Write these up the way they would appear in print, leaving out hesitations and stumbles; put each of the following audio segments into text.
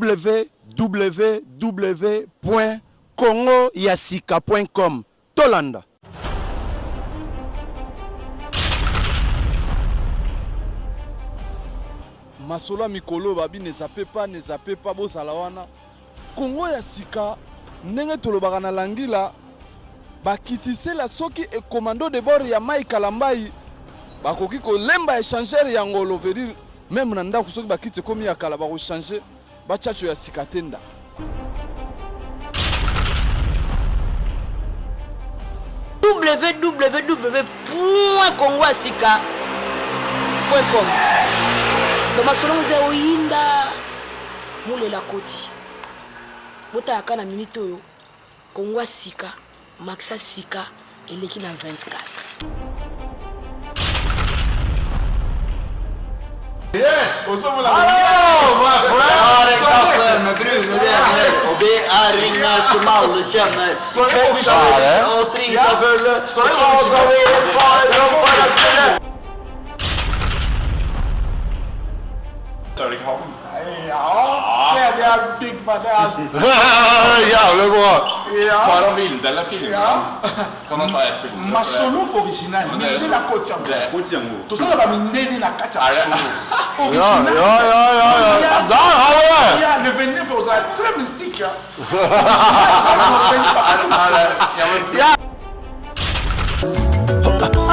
www.congoyasika.com. Tolanda. Masolo ya mikolo babi ne zappe pas, ne zappe pas, bozala wana. Congo ya sika ndenge tolobaka na langila bakitisela soki e commando de bord ya Mike Kalambayi bakoki kolemba echangeur ya ngolo veut dire meme na ndako soki bakiti ekomi ya kala bako changer bachacho ya sika te nda. www.congoyasika.com Donc masolo ngo eza oyinda mulela koti botala ka na minute oyo Congo ya sika maxa sika eleki na 24. Yes! Hallå my friend! Med brune venner, og det er ringa som alle kjenner. Bokstaver og strita fulle, og så går vi et par og for å Så er det ikke han. Ja, se det er big man. Det er Jævlig bra! Ja. Tar han bilde eller filmer Ja. han? Kan han ta ett bilde? For det- Masolo original, Men det er jo mindele akoti yango. Det- Tosala bamindele na kati ya Er det- masolo. Ja, Original. ja, ja, ja, ja. Der har vi det! Ja, le 29 ozala très mystique. hein. Er det Ja, men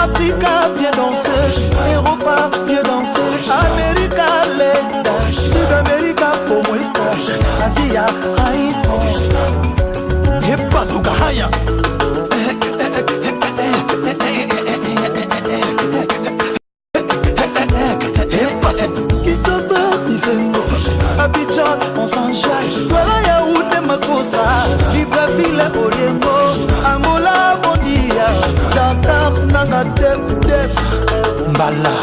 Africa viens danser, Europa viens danser, America lenda, Sud America como estás, Asia ai oh. Epazuka haya. Kitoko bisengo, Abidjan on s'enjaille, Douala Yaoundé Makossa, Libreville Oriengo, Angola Bondia, Dakar Nanga Def Def, Mbala.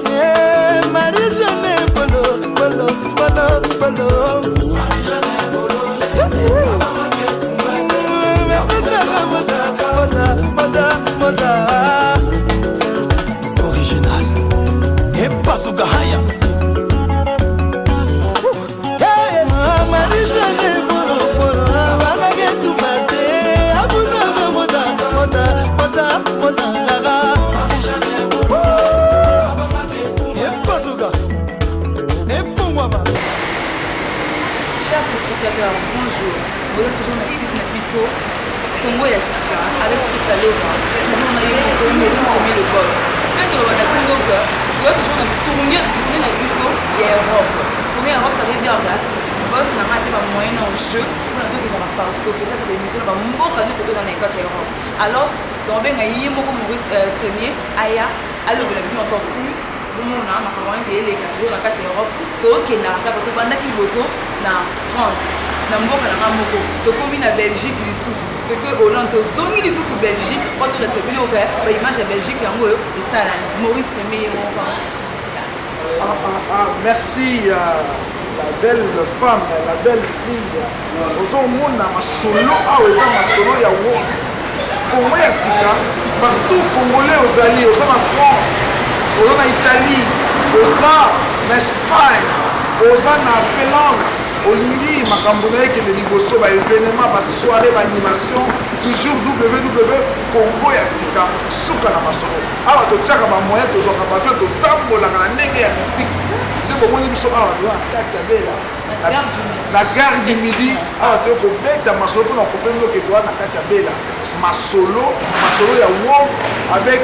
Eh, Marie-Jeanne Bolo Bolo Bolo Bolo. Moda, moda, moda. Original. Epazuka haya. Chers téléspectateurs, bonjour. Vous êtes toujours dans le site na biso Congo ya sika avec Christa Lova, toujours na ye moko Maurice Premier le boss. Quand on va dans Congo que vous êtes toujours dans tournée tournée na biso ya Europe. Tournée Europe ça veut dire que boss na nga atie ba moyen en jeu mpona tokendaka partout kokesa sa baémission na bamboka nyonso toza na ekati ya Europe. Alors tobenga ye moko Maurice Premier aya alobela bino encore plus bomona makambo wana eleka toujours na kati ya Europe. Tokendaka kaka tobandaki liboso na France na mboka na nga moko, tokomi na Belgique lisusu, tokoki Hollande, tozongi lisusu Belgique po tolakisa bino ke ba image ya Belgique yango oyo esalami. Maurice Premier ye moko. Ah, ah, ah, merci la belle femme, la belle fille. Ozomona masolo awa eza masolo ya world. Congo ya sika, partout congolais ozali, oza na France, oza na Italie, oza na Espagne, oza na Finlande, olingi makambo na ekende liboso, ba événement, ba soirée, ba animation, toujours www Congo ya sika, suka na masolo. Awa totiaka ba moyen, tozwaka ba avion, totambolaka na ndenge ya mystique. Nde bomoni biso awa toza na kati ya Bela, na gare du Midi. Awa toye kobeta masolo mpona kofemi oke toza na kati ya Bela. Masolo, masolo ya world avec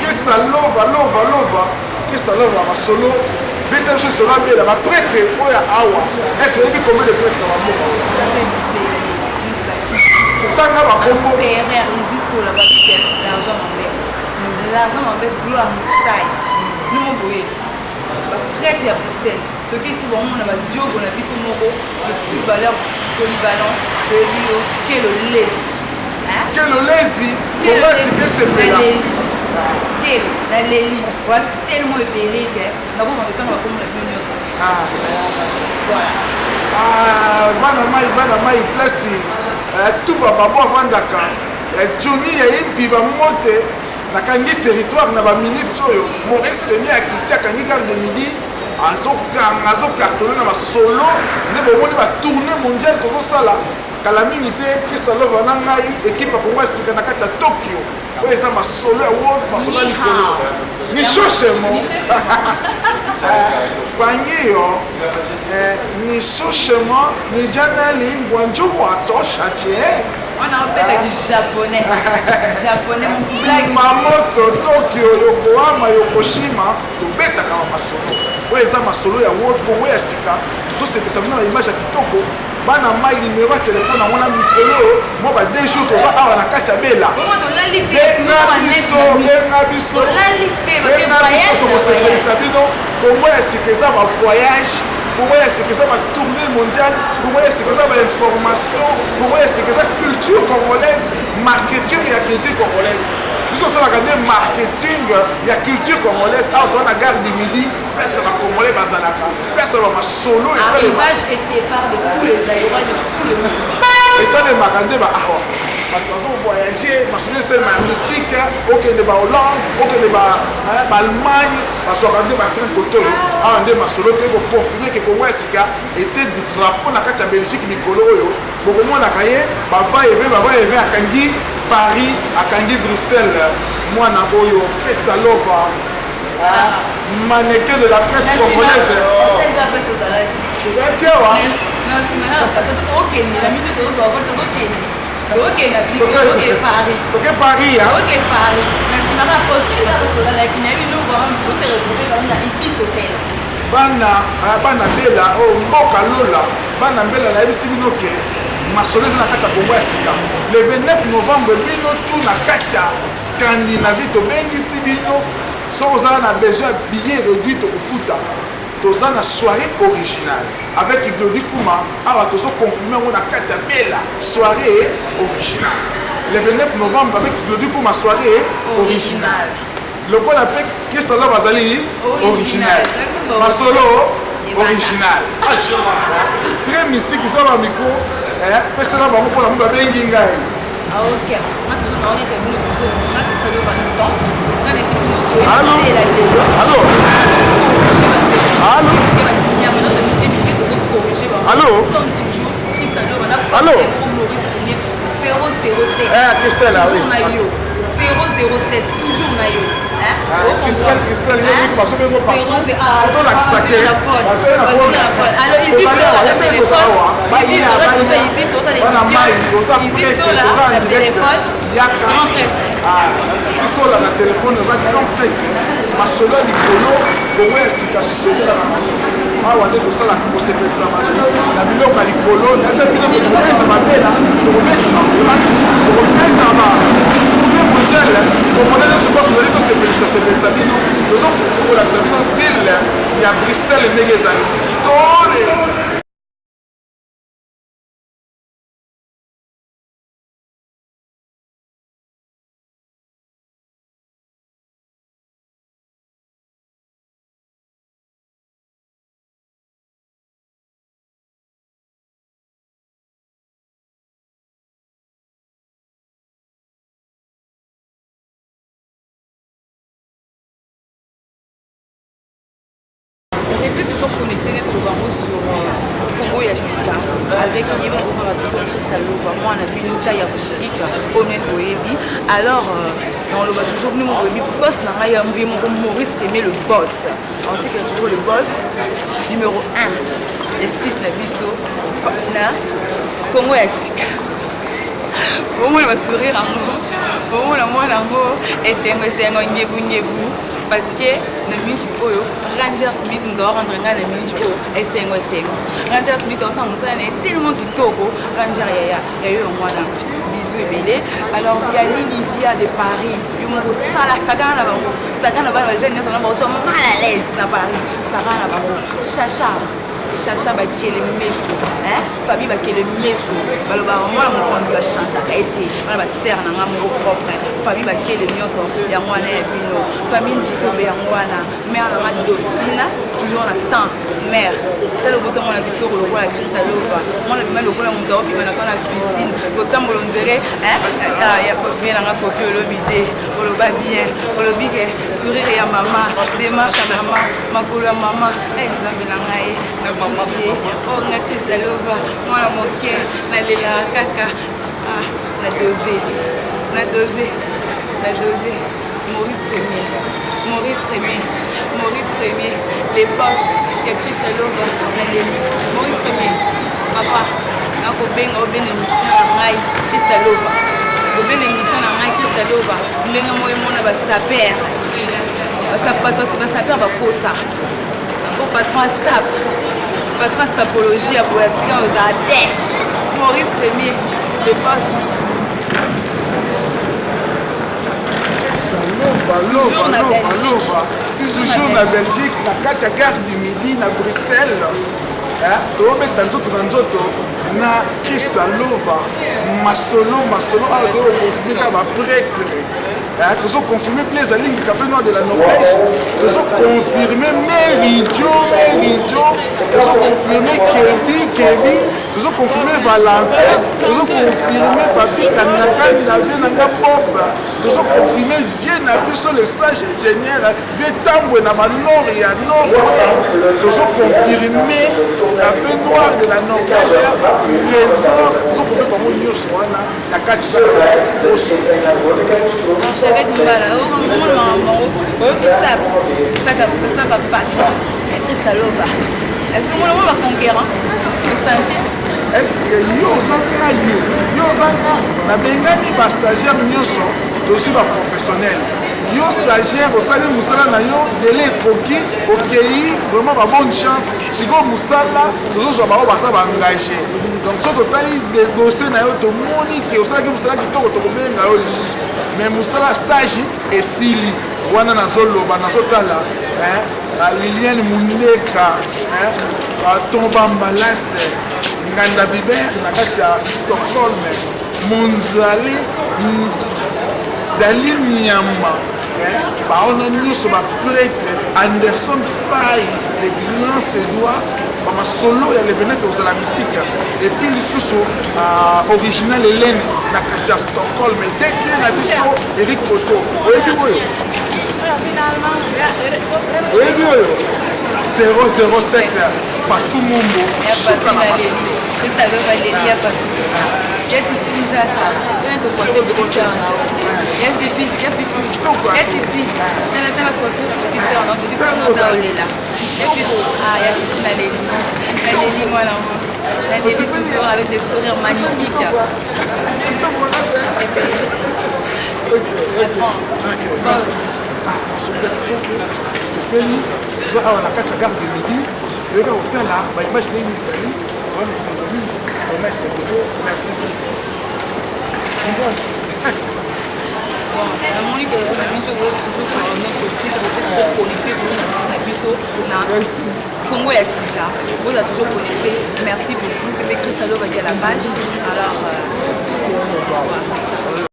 Christa Lova, Lova, Lova, Christa Lova, masolo. Beta biso solo ya Bela, ba prêtre oyo awa. Est-ce que oyebi combien de prêtre na bamboka oyo? Tanga bakombo. L'argent m'embête. L'argent m'embête, gloire Nsai. Nous mon boye. Ba prêtre ya Bruxelles. Toke su bango na ba diogo na biso moko, le footballeur polyvalent, toyebi yo, Kelo Lezi. Hein? Kelo Lezi, comment est-ce que c'est Na leli. Kelo, na leli. Wa tellement ebele que na bo bando tanga bakombo na bino nyonso. Ah. Voilà. Ah, bana mai, bana mai, place. Tuba babo avandaka. Johnny ya yempi ba mote nakangi territoire na ba minutes oyo Maurice Remy akiti akangi gare de midi. Azokanga, azocartonne na masolo nde bomoni batournée mondiale tozosala kala mingi te. Kristalova na ngai, équipe ya Kongo ya Sika na kati ya Tokyo. Oyo eza masolo ya world, masolo ya likolo. Nishoshemo pangiyo nishoshemo nijanali ngwanjuwa tosha che. Wana obetaki japonais, japonais blague. Mamoto, Tokyo, Yokohama, Yokoshima, tobetaka ba masolo. Oyo eza masolo ya world. Kongo ya Sika tozosepesa bino na image ya kitoko. Bana mai, numéro ya telefone yango na mikolo oyo mwa ba 2 jours toza awa na kati ya Bela. Bongo tolali te. Benga biso, benga biso. Tolali te. Benga biso, tokosepelisa bino. Kongo ya Sika eza bavoyage, Kongo ya Sika eza batournée mondiale, Kongo ya Sika eza bainformation, Kongo ya Sika eza culture congolaise, marketing ya culture congolaise. Biso osalaka nde marketing ya culture congolaise. Awa toza na gare du Midi, place ya bacongolais bazalaka, place ya bamasolo. Arrivage et départ de tous les aéroports de tout le monde. Esalemaka nde ba awa bato bazovoyage, masolo esalema ya mystique. Okende bahollande, okende baallemagne, bazwaka nde batrain kote oyo. Awa nde masolo te koconfirme ke Kongo ya Sika etie drapeau na kati ya Belgique. Mikolo oyo bokomonaka ye bava eve, bava eve, akangi Paris, akangi Bruxelles. Mwana oyo Kristalova, mannequin de la presse congolaise, tozalaki awa. Tokende na mito, tozozwa vol, tozokende, tokende na Bruxelles, tokende Paris. Toke Paris. Toke Paris na nsima kaka tolalaki na bino, ose retrouve bango na Ibis Hotel. Bana, bana Bela oyo mboka lola, bana Mbela, nayebisi bino ke masolo eza na kati ya Kongo ya Sika. Le 29 novembre, bino tu na kati ya Scandinavie, tobengisi bino. Soki ozala na besoin ya billet réduit, tokofuta. Toza na soirée originale avec Glodi Kuma. Awa tozoconfirme yango na kati ya Bela, soirée originale le 29 novembre avec Glodi Kuma, soirée originale. Lokola mpe Kristalo bazali original, masolo original, très mystique. Eza bamicro, pesela bango mpona mo babengi ngai. Ah, ok, nga toujours naonesa bino, toujours nga Kristalo na temps nga nesi bino. Allô? Allô? Allô? Allô? Comme toujours, Kristalo na Allô? Maurice Premier 007. Eh, Christelle, ah oui. Toujours na yo 007, toujours na yo. Christelle, Christelle, ye bazobengo partout. Otolakisa ke Alors ici tola téléphone, ici tola, ici tola bana mai, oza ici tola prêtre, téléphone. Yaka. Grand prêtre. Sisola na telefone, oza grand prêtre, masolo ya likolo. Bongo ya sika, suka na masolo. Awa nde tosalaka kosepelisa bato na biloko ya likolo. Nase bino ke tokobeta mabela, tokobeta baboîte, tokobeta ba tournée mondiale. Komona nyonso mpo tozali tosepelisa sepelisa bino, tozokolakisa bino ville ya Bruxelles ndenge ezali tole. Restez toujours connectés net bango sur Congo ya Sika avec ye moko kaka toujours Kristalova, mwana bino ta ya mystique oyo net boyebi. Alors naloba toujours bino moko boyebi boss na ngai, ye moko Maurice Premier, le boss antikela, toujours le boss numéro 1 ya site na biso na Congo ya Sika. Bomona basourire yango, bomona mwana yango esengo esengo, ngebu ngebu, parce que na minute oyo Ranger Smith moto aorendre ngai na minute oyo esengo esengo. Ranger Smith osala mosala na ye tellement kitoko. Ranger yaya ya yo yango wana, bisu ebele. Alors via nini, via de Paris, yo moko sala sakana na bango, sakana na bana bajeune nyonso na bango so mal à l'aise na Paris, sakana na bango. Chacha Chacha bakele meso, famille bakele meso, balobaka mwana mokonzi bachangeaka ye te. Wana basere na nga moko propre, famille bakele nyonso yango wana ya bino, famille Njitobe yango wana, mare na nga Dostina, toujours na temps. Mare tala obota mwana kitoko lokola Kristalova, mwana bima lokola moto aobima na kaka na piscine kotambola. dirait vie nanga Koffi Olomide oloba bien olobi ke sourire ya mama démarche ya mama makolo ya mama eh, nzambe na ngai nakufi ye o oh, nga Kristalova mwana moke nalelaka kaka ah, na dose na dose na dose Maurice Premier Maurice Premier Maurice Premier les boss ya Kristalova naleli Maurice Premier papa nakobenga obena émission na ngai Kristalova obena émission na ngai Kristalova ndenge moi emona basaper basaper bakosa po patron asap patron sapologie ya boye atika ozala te Maurice Premier le boss. Lova, lova, lova, lova. Toujours na Belgique, na kati ya gare du Midi, na Bruxelles. Tobeta nzoto na nzoto na Christa Lova. Masolo, masolo, awa tokoconfine kaka bapretre. Tozo confirme Blaise Alingi, Café Noir de la Norvège. Tozo confirme Meridio, Meridio. Tozo confirme Kebi, Kebi. Tozo confirme Valentin. Tozo confirme Papi Kanakanda, vieux nanga Bob. Tozo confirme vieux na biso le sage ingénieur, vieux Tambwe na ba nord ya Norvège. Tozo confirme Café Noir de la Norvège, Trésor. Tozo confirme bango nyonso wana na kati kaka oso. Archevêque Mbala, omona makambo yango, oyoki sap, saka patron ya Christa Lova. Est-ce que omona ba conquérant, osentir? Est-ce que yo oza nga yo yo oza nga nabengani ba stagiaire nyonso tozwi ba professionnel yo stagiaire osali mosala na yo dele ekoki okei vraiment ba bonne chance sikoyo mosala tozozwa bango baza ba engagé donc soki totali dossier na yo tomoni ke osalaki mosala kitoko tokobenga yo lisusu mais mosala stage esili wana nazoloba nazotala Liliane Mundeka Tomba Mbalase Nganda Viber na kati ya Stockholm Monzale Dali Nyama baona nyonso ba prêtre Anderson Fay le grand Suédois bamasolo ya le 29 kozala mystique et puis lisusu original Hélène na kati ya Stockholm DT na biso Eric Photo oyebi oyo oyebi oyo 007 Patou Mumbo suka na masolo Avec des sourires magnifiques. Sepeli toza awa na kati ya gare de midi toyeka kotala baimage ndenge ezali wana esengo mingi vraiment esengo to merci. Bon, namoni que na biso toujours sur notre site, restez toujours connecté toujours na site na biso na Congo ya sika, vous êtes toujours connecté. Merci beaucoup, c'était Christa Lova qui à la page. Alors, au revoir. Ciao.